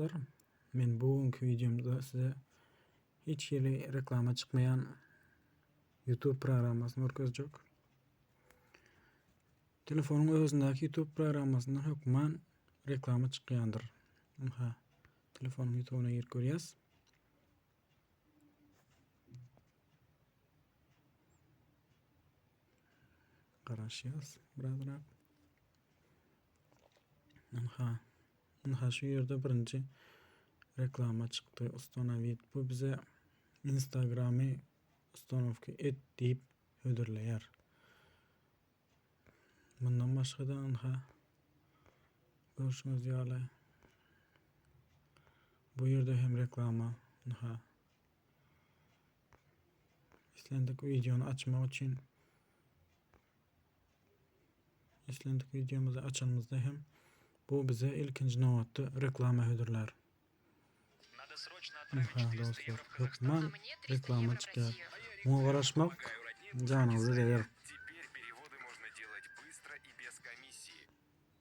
Dostlar, men bu günkü wideomda size hiç hili reklama çykmaýan YouTube programmasyny görkezjek. Telefonyň özündäki YouTube programmasyndan hökman reklama çykýandyr. Ynha, telefonyň YouTube'una girip görýäs. Garaşýas birazrak. Ynha, ynha şu ýerde birinji reklama çykdy. Ustanowit bu bize Instagramy ustanowka et diýip hödürleýär. Mundan başga-da ynha görşüňiz ýaly bu ýerde hem reklama ynha islendik wideony açmak üçin Islendik wideomyzy açanymyzda hem bu bize ilkinji nobatda reklama hödürlär. Ynha dostlar, hökman reklama çykýar. Muňa garaşmak janyňyza deger.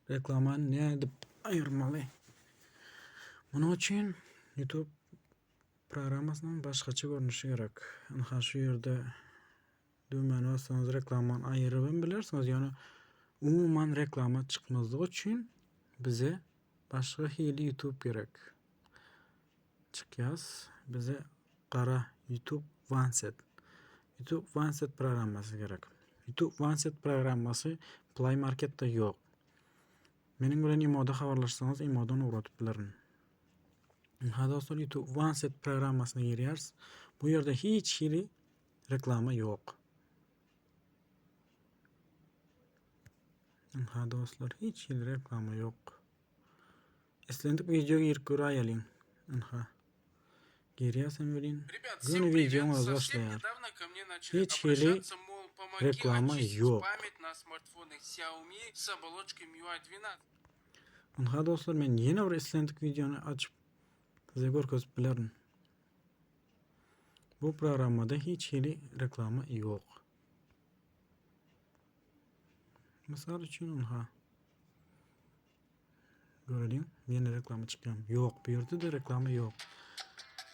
Reklamany nädip aýyrmaly? Munuň üçin YouTube programmasynyň başgaça görnüşi gerek. Ynha şu ýerde Düwmäni bassaňyz reklamany aýyrybam bilersiňiz, ýöne umuman reklama çykmazlygy üçin bize başga hili YouTube gerek. Çykýas, bize gara YouTube OneSet. YouTube OneSet programmasy gerek. YouTube OneSet programmasy Play Marketde ýok. Meniň bilen imoda habarlaşsaňyz imodan ugradyp bilerin. Ynha dostlar YouTube OneSet programmasyna girýäris. Bu ýerde hiç hili Reklama ýok. Ynha dostlar, hiç hili reklama ýok. Islendik wideo girip göräýeliň. Ynha. Girýärsen welin, göni wideoň özi başlaýar. Hiç hili reklama ýok. Ynha dostlar, men ýene bir islendik wideony açyp size görkezip bilerin. Bu programmada hiç hili reklama ýok. Mysal üçin ynha. Göreliň, ýene reklama çykýarmy? Ýok, bu ýerde de reklama ýok.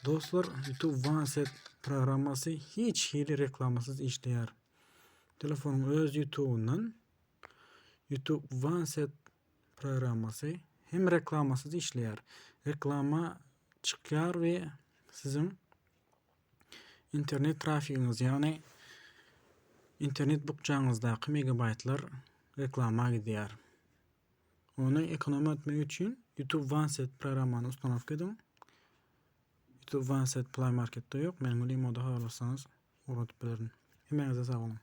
Dostlar, YouTube OneSet programmasy hiç hili reklamasyz işleýär. Telefonyň öz YouTube'undan YouTube OneSet programmasy hem reklamasyz işleýär. Reklama çykýar we siziň internet trafigiňiz, ýagny internet bukjaňyzdaky megabaýtlar reklama gidýär. Ony ekonom etmek üçin YouTube OneSet programmany ustanowka ediň. YouTube OneSet Play Marketde ýok. Meniň bilen imoda habarlaşsaňyz ugradyp bilerin. Hemmäňize sag boluň.